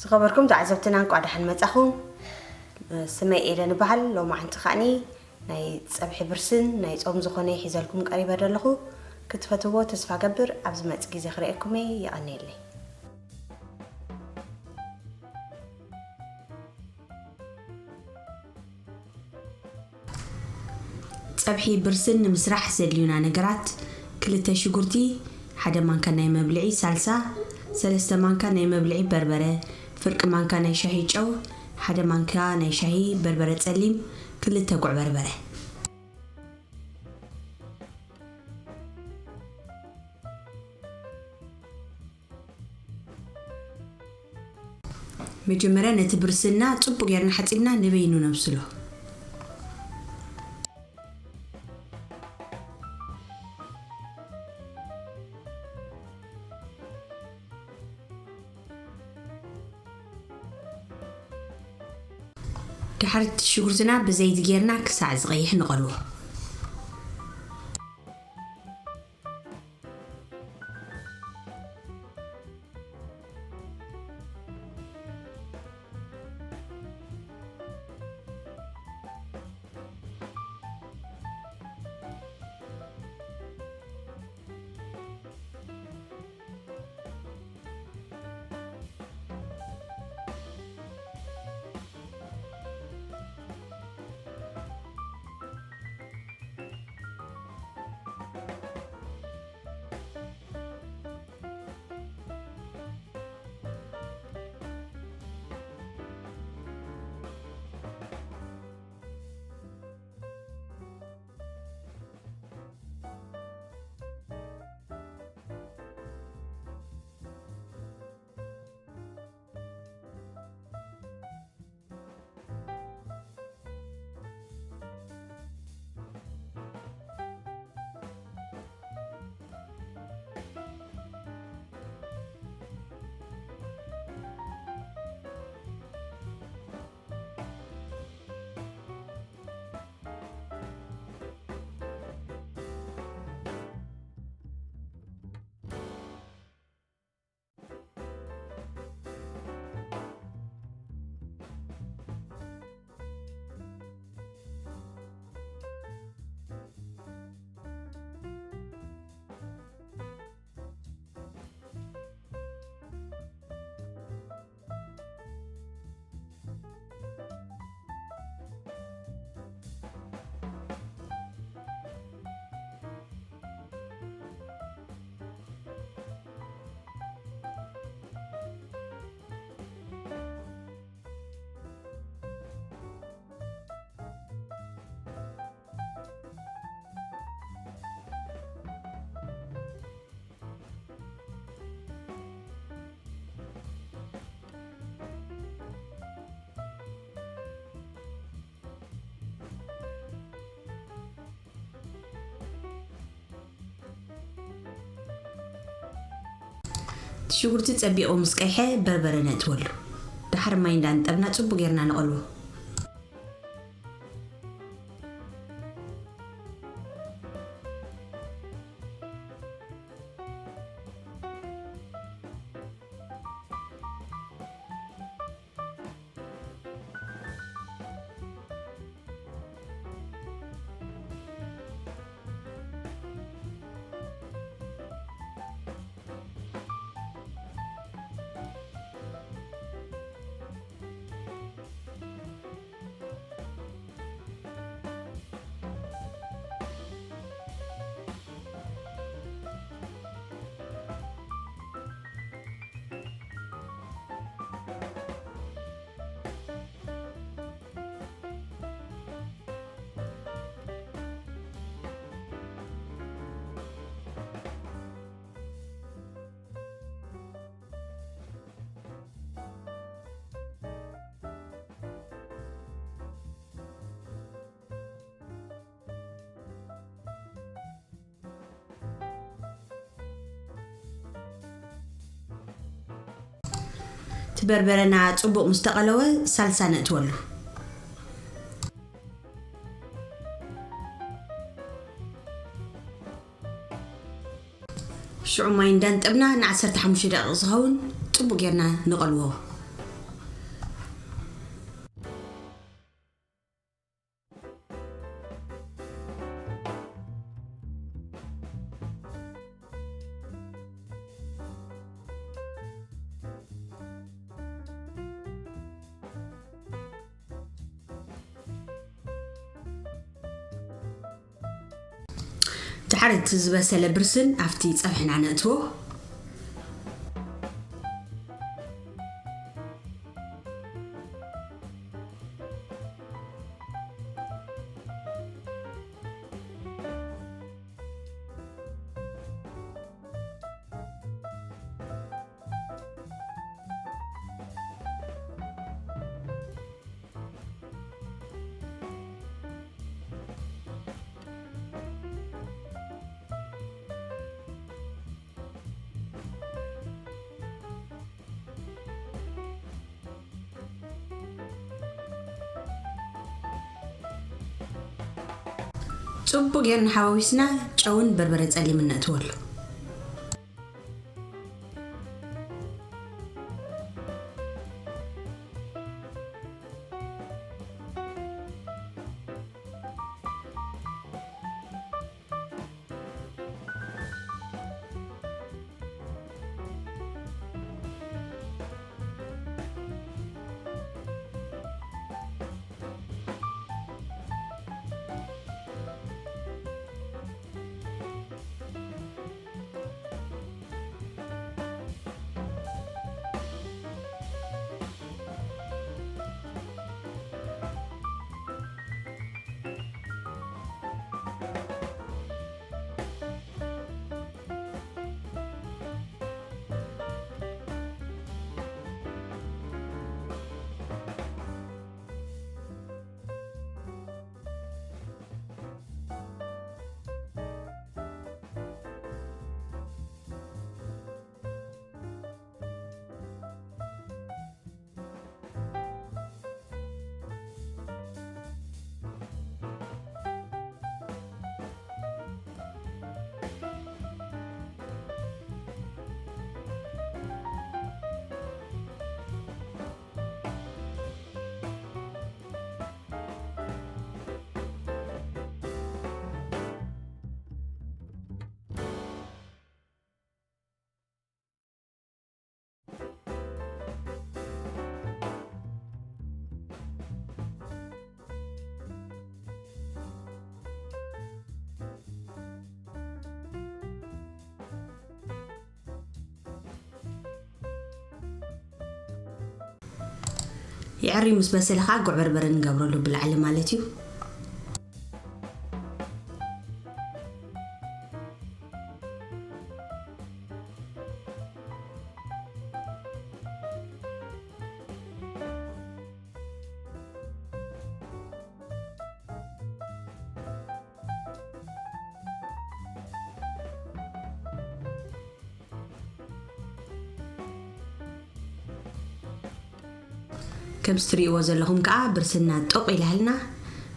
ዝኸበርኩም ተዓዘብትና፣ እንቋዕ ደሓን መጻኹም። ስመይ ኤደን እበሃል። ሎማዓንቲ ከኣኒ ናይ ጸብሒ ብርስን ናይ ጾም ዝኾነ ሒዘልኩም ቀሪበ ዘለኹ። ክትፈትዎ ተስፋ ገብር። ኣብ ዝመጽእ ግዜ ክርእየኩም እየ። የቐንየለይ። ጸብሒ ብርስን ንምስራሕ ዘድልዩና ነገራት፣ ክልተ ሽጉርቲ፣ ሓደ ማንካ ናይ መብልዒ ሳልሳ፣ ሰለስተ ማንካ ናይ መብልዒ በርበረ፣ ፍርቂ ማንካ ናይ ሻሂ ጨው፣ ሓደ ማንካ ናይ ሻሂ በርበረ ጸሊም፣ ክልተ ጉዕ በርበረ። መጀመርያ ነቲ ብርስና ጽቡቕ ጌርና ሓጺብና ንበይኑ ነብስሎ። ድሓር እቲ ሽጉርትና ብዘይቲ ጌርና ክሳዕ ዝቐይሕ ንቐልዎ። እቲ ሽጉርቲ ጸቢቑ ምስ ቀይሐ በርበረ ነእትወሉ። ደሓር ማይ እንዳንጠብና ጽቡቕ ጌርና ንቐልዎ። እቲ በርበረና ጽቡቕ ምስ ተቐለወ ሳልሳ ነእትወሉ። ሽዑ ማይ እንዳንጠብና ንዓሰርተ ሓሙሽተ ደቂቕ ዝኸውን ጽቡቕ ጌርና ንቐልዎ። ዓርት ዝበሰለ ብርስን ኣብቲ ጸብሕና ነእትዎ። ጽቡቕ ጌርና ሓዋዊስና ጨውን በርበረ ጸሊምን ነእትወሉ። የዕሪ ምስ በሰለ ኸዓ ጉዕ በርበረ ንገብረሉ ብላዕሊ ማለት እዩ። ከምዚ ትርእይዎ ዘለኹም ከዓ ብርስና ጦቕ ኢላልና፣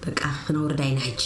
በቃ ክነውርዳ ኢና ሕጂ።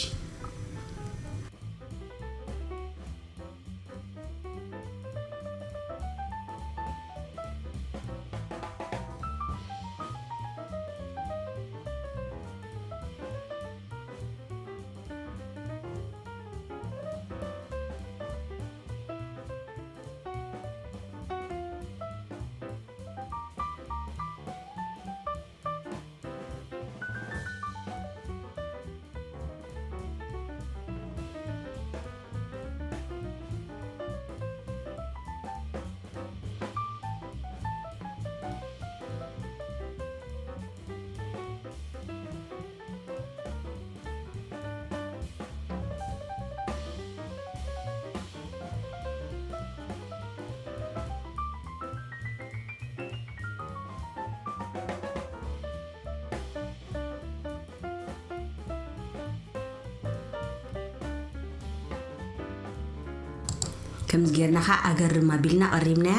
ከምዚ ጌርና ኸዓ ኣገርም ኣቢልና ቀሪብናያ።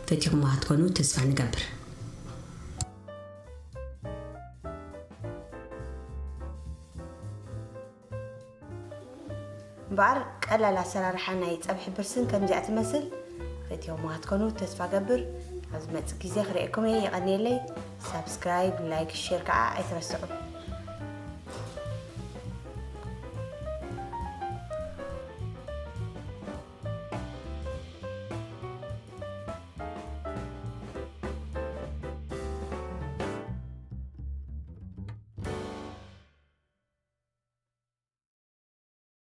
ፈቲኹምዋ ክትኮኑ ተስፋ ንገብር። እምበኣር ቀላል ኣሰራርሓ ናይ ጸብሒ ብርስን ከምዚኣ ትመስል። ፈቲኹምዋ ክትኮኑ ተስፋ ገብር። ኣብ ዝመጽእ ግዜ ክርእየኩም እየ። የቐንየለይ። ሳብስክራይብ፣ ላይክ፣ ሼር ከዓ ኣይትረስዑ።